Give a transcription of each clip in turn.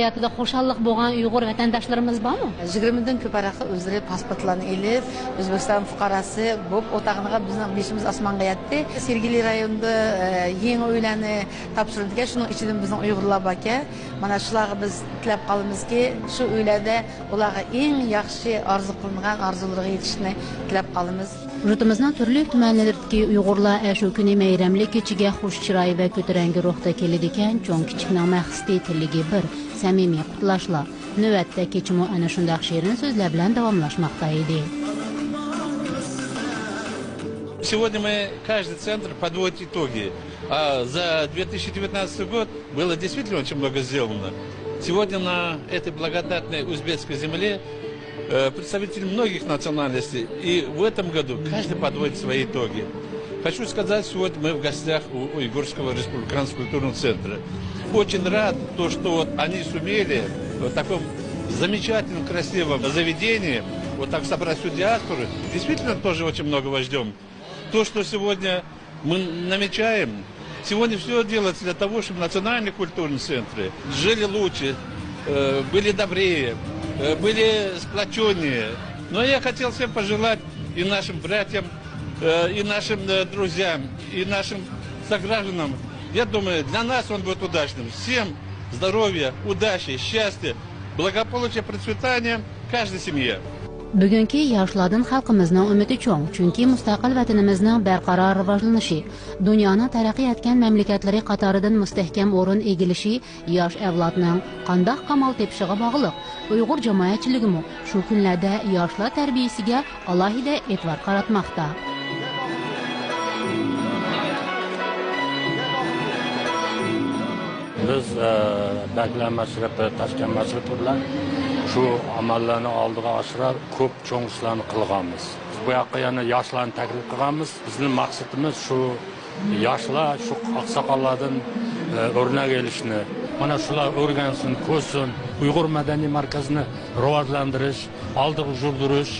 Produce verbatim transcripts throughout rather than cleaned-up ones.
ھاياتىدا خۇشاللىق بولغان ئۇيغۇر ۋەتەنداشلىرىمىز بارمۇ؟ يىگىرمىدىن كۆپ ھەرەقە ئۆزلىرى پاسپورتلارنى ئېلىپ، ئۆزبېكىستان پۇقراسى بولۇپ ئولتۇرغىنىغا بىزنىڭ بېشىمىز ئاسمانغا يەتتى. سېرگېلى رايونىدا، ئە، يېڭى ئۆيلەرنى تاپشۇرىدىكەن، شۇنىڭ ئىچىدىن بىزنىڭ ئۇيغۇرلار باركەن. مانا شۇلارغا بىز تىلەپ قالىمىزكى، شۇ ئۆيلەردە ئۇلارغا ئەڭ ياخشى ئارزۇ قىلىنغان ئارزۇلىرىغا يېتىشىنى تىلەپ قالىمىز. يۇرتىمىزنىڭ تۈرلۈك تۈمەنلىرىدىكى ئۇيغۇرلار ئاشۇ كۈنى مەيرەملىك كېچىگە خۇش چىراي ۋە كۆتۈرەڭگۈ روھتا كېلىدىكەن، چوڭ كىچىكنىڭ مەقسىتى، تىلىكى بىر، سەمىمىي قۇتلاشلا. نۆۋەتتە كېچىمۇ ئەنە شۇنداق شېرىن سۆزلەر بىلەن داۋاملاشماقتا ئىدى. Сегодня мы, каждый центр подводит итоги. А за две тысячи девятнадцатый год было действительно очень много сделано. Сегодня на этой благодатной узбекской земле, э, представители многих национальностей, и в этом году каждый подводит свои итоги. Хочу сказать, сегодня мы в гостях у Уйгурского республиканского культурного центра. Очень рад, то, что вот они сумели в таком замечательном, красивом заведении вот так собрать всю диаспору. Действительно, тоже очень многого ждем. То, что сегодня мы намечаем, сегодня все делается для того, чтобы национальные культурные центры жили лучше, э, были добрее, э, были сплоченнее. Но я хотел всем пожелать и нашим братьям, э, и нашим, э, друзьям, и нашим согражданам. Я думаю, для нас он будет удачным. Всем здоровья, удачи, счастья, благополучия, процветания каждой семье. بۈگۈنكى ياشلاردىن خەلقىمىزنىڭ ئۈمىدى چوڭ، چۈنكى مۇستەقىل ۋەتىنىمىزنىڭ بەرقارار راۋاجلىنىشى، دۇنيانىڭ تەرەققىي ئەتكەن مەملىكەتلىرى قاتارىدىن مۇستەھكەم ئورۇن ئىگىلىشى ياش ئەۋلادنىڭ قانداق كامال تېپىشىغا باغلىق. ئۇيغۇر جامائەتچىلىكىمۇ شۇ كۈنلەردە ياشلار تەربىيىسىگە ئالاھىدە ئېتىبار قاراتماقتا. بىز، ئە، بەگلەر مەشرىپى، تاشكەنت مەشرىپى بىلەن شۇ ئاماللارنى ئالدىغا ئاشۇرار كۆپ چوڭ ئىشلارنى قىلغانمىز. بىز بۇ ياققا يەنە ياشلارنى تەكلىپ قىلغانمىز. بىزنىڭ مەقسىتىمىز شۇ ياشلار شۇ ئاقساقاللاردىن، ئە، ئۆرنەك ئېلىشنى، مانا شۇلار ئۆگەنسۇن، كۆرسۇن، ئۇيغۇر مەدەنىي مەركەزنى راۋاجلاندۇرۇش، ئالدىغا يۈرۈش.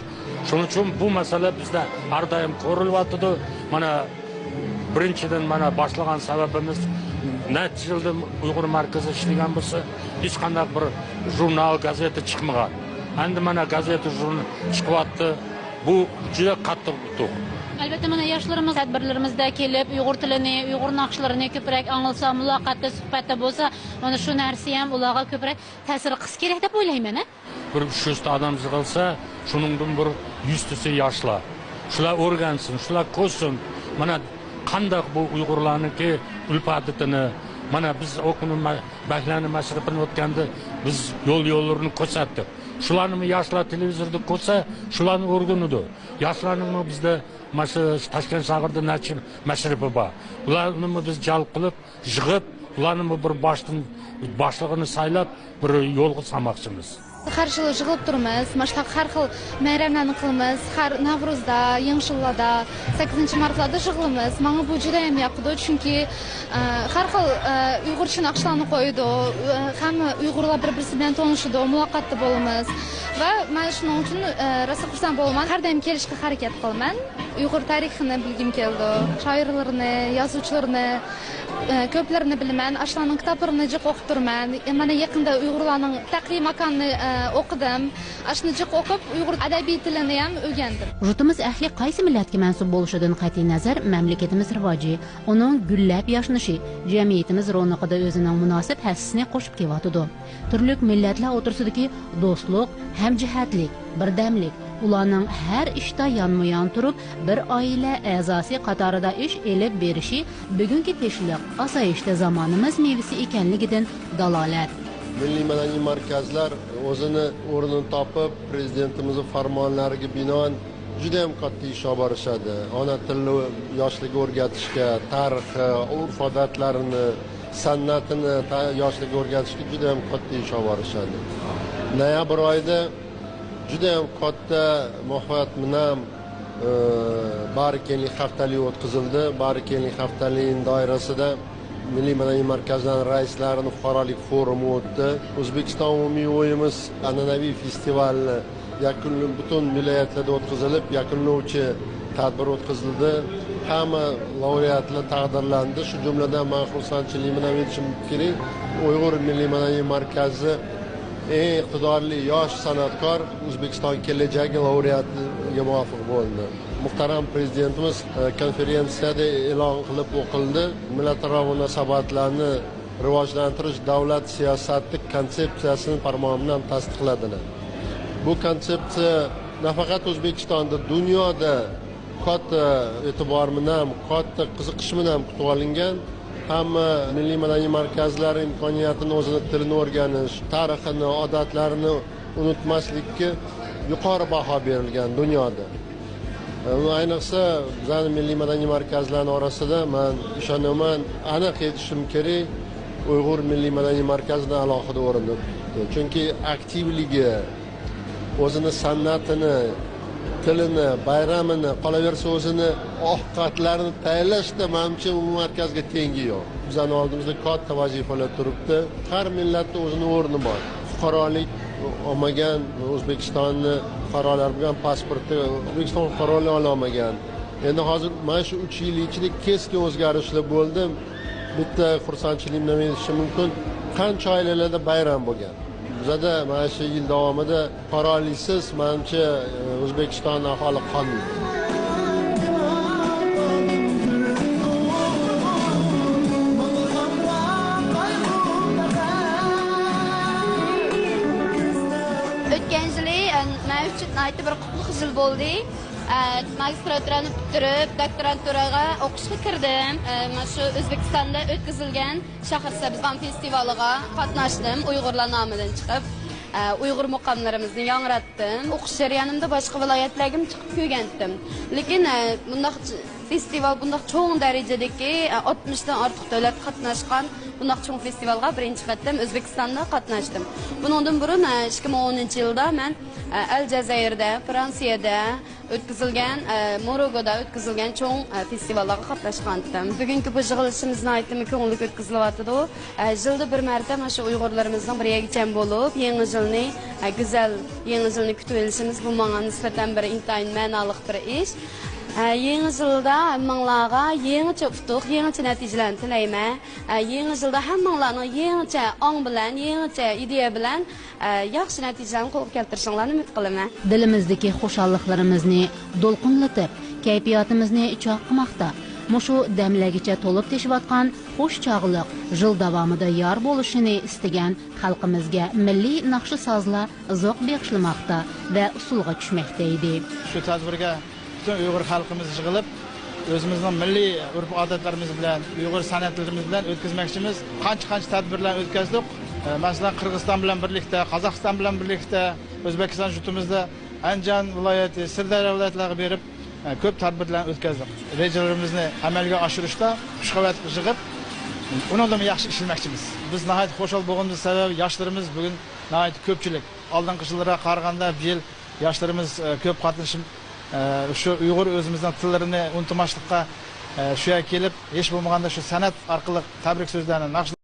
شۇنىڭ ئۈچۈن بۇ مەسىلە بىزدە ھەر دائىم كۆرۈلۈۋاتىدۇ. مانا، بىرىنچىدىن، مانا باشلىغان سەۋەبىمىز، نەچچە يىلدىن ئۇيغۇر مەركىزى ئىشلىگەن بولسا، ھېچقانداق بىر ژۇرنال، گازېتا چىقمىغان. ئەمدى مانا گازېتا، ژۇرنال چىقىۋاتتى. بۇ جۈدە قاتتىق ئۇتۇق. ئەلۋەتتە، مانا ياشلىرىمىز تەدبىرلىرىمىزدە كېلىپ، ئۇيغۇر تىلىنى، ئۇيغۇر ناخشىلىرىنى كۆپرەك ئاڭلىسا، مۇلاقاتتا، سۆھبەتتە بولسا، مانا شۇ نەرسە ھەم ئۇلارغا كۆپرەك تەسىر قىلسا كېرەك دەپ ئويلايمەن، ھە؟ بىر ئۈچ يۈز ئادەم يىغىلسا، شۇنىڭدىن بىر يۈزتىسى ياشلار. شۇلار ئۆگەنسۇن، شۇلار كۆرسۇن. مانا قانداق بۇ ئۇيغۇرلارنىڭكى ئۆرپ-ئادىتىنى، مانا بىز ئۇ كۈنى مە-، بەگلەرنىڭ مەشرىپىنى ئۆتكەندە بىز يول يوللىرىنى كۆرسەتتۇق. شۇلارنىمۇ ياشلار تېلېۋىزوردا كۆرسە، شۇلارنى ئۆگىنىدۇ. ياشلارنىڭمۇ بىزدە مانا شۇ تاشكەنت شەھىرىدە نەچچە مەشرىپى بار. ئۇلارنىمۇ بىز جەلپ قىلىپ، يىغىپ، ئۇلارنىمۇ بىر باشتىن، باشلىقىنى سايلاپ، بىر يولغا سالماقچىمىز. ھەر يىلى يىغىلىپ تۇرىمىز. مانا شۇنداق ھەر خىل مەيرەملەرنى قىلىمىز. ھەر نەۋرۇزدا، يېڭى يىللاردا، سەككىزىنچى مارتلاردا يىغىلىمىز. ماڭا بۇ جۈدەيەم ياقىدۇ، چۈنكى، ئە، ھەر خىل، ئە، ئۇيغۇرچە ناخشىلارنى قويىدۇ. ھەممە ئۇيغۇرلار بىر-بىرسى بىلەن تونۇشىدۇ، مۇلاقاتتا بولىمىز. ۋە مەن شۇنىڭ ئۈچۈن، ئە، راسا خۇرسەن بولىمەن. ھەر دائىم كېلىشكە ھەرىكەت قىلىمەن. ئۇيغۇر تارىخىنى بىلگۈم كېلىدۇ. شائىرلىرىنى، يازغۇچىلىرىنى، ئە، كۆپلىرىنى بىلىمەن. ئاشۇلارنىڭ كىتابلىرىنى جىق ئوقۇپ تۇرىمەن. مانا يېقىندا ئۇيغۇرلارنىڭ تەقلىدىي ماكانىنى، ئە، ئوقۇدۇم. ئاشۇنى جىق ئوقۇپ، ئۇيغۇر ئەدەبىي تىلىنى ھەم ئۆگەندىم. يۇرتىمىز ئەھلى قايسى مىللەتكە مەنسۇپ بولۇشىدىن قەتئىينەزەر، مەملىكىتىمىز راۋاجى، ئۇنىڭ گۈللەپ ياشنىشى جەمئىيىتىمىز رونىقىدا ئۆزىنىڭ مۇناسىپ ھەسسىسىنى قوشۇپ كېلىۋاتىدۇ. تۈرلۈك مىللەتلەر ئوتتۇرىسىدىكى دوستلۇق، ھەمجىھەتلىك، بىردەملىك، ئۇلارنىڭ ھەر ئىشتا يانمۇيان تۇرۇپ، بىر ئائىلە ئەزاسى قاتارىدا ئىش ئېلىپ بېرىشى بۈگۈنكى تىنچلىق، ئاسايىشتا زامانىمىز مېۋىسى ئىكەنلىكىدىن دالالەت. مىللىي مەدەنىي مەركەزلەر ئۆزىنىڭ ئورنىنى تاپىپ، پىرېزىدېنتىمىزنىڭ پەرمانلىرىغا بىنائەن جۈدەيەم قاتتىق ئىش ئېلىپ بېرىشىدۇ. ئانا تىلىنى ياشلارغا ئۆگىتىشكە، تارىخى، ئۆرپ-ئادەتلىرىنى، سەنئىتىنى تا-، ياشلارغا ئۆگىتىشكە جۈدەيەم قاتتىق ئىش ئېلىپ بېرىشىدۇ. نويابىر ئايدا جۈدەيەم قاتتىق مۇھەببەت مىنام، ئى، باغرى كەڭلىك ھەپتىلىكى ئۆتكۈزۈلدى. باغرى كەڭلىك ھەپتىلىكىنىڭ دائىرىسىدە مىللىي مەدەنىي مەركەزلەرنىڭ رەئىسلىرىنىڭ پۇقرالىق فورۇمى ئۆتتى. ئۆزبېكىستان ئومۇمىي ئويۇنىمىز ئەنئەنىۋى فېستىۋالى يەكۈنلىنىپ، پۈتۈن ۋىلايەتلەردە ئۆتكۈزۈلۈپ، يەكۈنلىگۈچى تەدبىر ئۆتكۈزۈلدى. ھەممە لائورېئاتلار تەقدىرلەندى. شۇ جۈملىدىن مەن خۇرسەنچىلىكىم بىلەن ئېيتىشىم كېرەك، ئۇيغۇر مىللىي مەدەنىيەت مەركەزى ئەڭ ئىقتىدارلىق ياش سەنئەتكار ئۆزبېكىستان كېلەچەكى لائورېئاتىغا مۇۋاپىق بولدى. مۇھتەرەم پرېزىدېنتىمىز، ئە، كونفېرېنسىيەدە ئېلان قىلىپ ئوقۇلدى. مىللەتئارا مۇناسىۋەتلەرنى راۋاجلاندۇرۇش دۆلەت سىياسەتلىك كونسېپسىيەسىنى پەرمان بىلەن تەستىقلىدى. بۇ كونسېپسىيە نەپەقەت ئۆزبېكىستاندا، دۇنيادا كاتتا ئېتىبار بىلەن، كاتتا قىزىقىش بىلەن كۈتۈۋالىنغان. ھەممە مىللىي مەدەنىي مەركەزلەر ئىمكانىيەتىنى ئۆزىنىڭ تىلىنى ئۆگىنىش، تارىخىنى، ئادەتلەرنى ئۇنتۇماسلىققا يۇقىرى باھا بېرىلگەن دۇنيادا. ئەينىقسا، بىزنىڭ مىللىي مەدەنىي مەركەزلەرنىڭ ئارىسىدا مەن ئىشىنىمەن، ئەنە قېتىشىم كېرەك، ئۇيغۇر مىللىي مەدەنىي مەركەزىنى ئالاھىدە ئورۇندا تۇتتى. چۈنكى ئاكتىۋلىقى، ئۆزىنىڭ سەنئىتىنى، تىلىنى، بايرىمىنى، قالاۋەرسە ئۆزىنىڭ ئوقۇتقۇچىلىرىنى تەييارلاشتا، مەنچە، ئۇ مەركەزگە تەڭى يوق. بىزنىڭ ئالدىمىزدا كاتتا ۋەزىپىلەر تۇرۇپتۇ. ھەر مىللەتتە ئۆزىنىڭ ئورنى بار. پۇقرالىق ئالمىغان، ئۆزبېكىستاننى پۇقرالار بولغان، پاسپورتى ئۆزبېكىستان پۇقرالىقى ئالالمىغان. ئەمدى ھازىر مانا شۇ ئۈچ يىل ئىچىدە كەسكىن ئۆزگىرىشلەر بولدى. بىتتا خۇرسەنچىلىكىم بىلەن ئېيتىشىم مۇمكىن، قانچە ئائىلىلەردە بايرام بولغان. بىزدە مانا شۇ يىل داۋامىدا پۇقرالىقسىز، مەنچە، ئۆزبېكىستان ئاھالى قالمىدى. ئۆتكەن يىلى، ئە، مەن ئۈچۈن ناھايىتى بىر قۇتلۇق يىل بولدى. ئە، ماگىستراتۇرانى پۈتتۈرۈپ، دوكتورانتۇراغا ئوقۇشقا كىردىم. ئە، مانا شۇ ئۆزبېكىستاندا ئۆتكۈزۈلگەن شەھەر سەبزىبان فېستىۋالىغا قاتناشتىم، ئۇيغۇرلار نامىدىن چىقىپ. ئە، ئۇيغۇر مۇقاملىرىمىزنى ياڭراتتىم. ئوقۇش جەريانىمدا باشقا ۋىلايەتلەرگىمۇ چىقىپ كۆرگەنتىم. لېكىن، ئە، مۇنداق ج-، فېستىۋال، بۇنداق چوڭ دەرىجىدىكى، ئە، ئاتمىشتىن ئارتۇق دۆلەت قاتناشقان بۇنداق چوڭ فېستىۋالغا بىرىنچى قېتىم ئۆزبېكىستاندا قاتناشتىم. بۇنىڭدىن بۇرۇن، ئە، ئىككى مىڭ ئونىنچى يىلدا مەن، ئە، ئەلجەزەيىردە، فرانسىيەدە، ئۆتكۈزۈلگەن، ئە، موروگودا ئۆتكۈزۈلگەن چوڭ، ئە، فېستىۋاللارغا قاتناشقانتىم. بۈگۈنكى بۇ يىغىلىشىمىز ناھايىتىمۇ كۆڭۈللۈك ئۆتكۈزۈلۈۋاتىدۇ. ئە، يىلدا بىر مەرتە مانا شۇ ئۇيغۇرلىرىمىزنىڭ بىر يەرگە جەم بولۇپ، يېڭى يىلنى، ئە، گۈزەل يېڭى يىلنى كۈتۈۋېلىشىمىز بۇ ماڭا نىسبەتەن بىر ئىنتايىن مەنالىق بىر ئىش. ئە، يېڭى يىلدا ھەممىڭلارغا يېڭىچە ئۇتۇق، يېڭىچە نەتىجىلەرنى تىلەيمەن. ئە، يېڭى يىلدا ھەممىڭلارنىڭ يېڭىچە ئاڭ بىلەن، يېڭىچە ئىدىيە بىلەن، ئە، ياخشى نەتىجىلەرنى قولغا كەلتۈرۈشۈڭلارنى ئۈمىد قىلىمەن. دىلىمىزدىكى خۇشاللىقلىرىمىزنى دولقۇنلىتىپ، كەيپىياتىمىزنى چاقماقتا، مۇشۇ دەملەرگىچە تولۇپ تېشىۋاتقان خۇش چاغلىق يىل داۋامىدا يار بولۇشىنى ئىستىگەن خەلقىمىزگە مىللىي ناخشا-سازلار زوق بېغىشلىماقتا ۋە ئۇسسۇلغا چۈشمەكتە ئىدى. شۇ تەدبىرگە پۈتۈن ئۇيغۇر خەلقىمىز يىغىلىپ، ئۆزىمىزنىڭ مىللىي ئۆرپ-ئادەتلىرىمىز بىلەن، ئۇيغۇر سەنئەتلىرىمىز بىلەن ئۆتكۈزمەكچىمىز. قانچە-قانچە تەدبىرلەرنى ئۆتكەزدۇق. ئە، مەسىلەن، قىرغىزىستان بىلەن بىرلىكتە، قازاقىستان بىلەن بىرلىكتە، ئۆزبېكىستان يۇرتىمىزدا ئەنجان ۋىلايىتى، سىرداريا ۋىلايەتلەرگە بېرىپ، ئە، كۆپ تەدبىرلەرنى ئۆتكەزدۇق. رېجىلىرىمىزنى ئەمەلگە ئاشۇرۇشتا كۈچ-قۇۋۋەت يىغىپ، ئۇنىڭدىنمۇ ياخشى ئىشلىمەكچىمىز. بىز ناھايىتى خۇشال بولغىنىمىز سەۋەبى، ياشلىرىمىز بۈگۈن ناھايىتى كۆپچىلىك. ئالدىنقى يىللارغا قارىغاندا بۇ يىل ياشلىرىمىز، ئە، كۆپ قاتنىشىپ، ئە، شۇ ئۇيغۇر ئۆزىمىزنىڭ تىللىرىنى ئۇنتۇماسلىققا، ئە، شۇ يەرگە كېلىپ، ھېچ بولمىغاندا شۇ سەنئەت ئارقىلىق تەبرىك سۆزلەرنى، ناخشا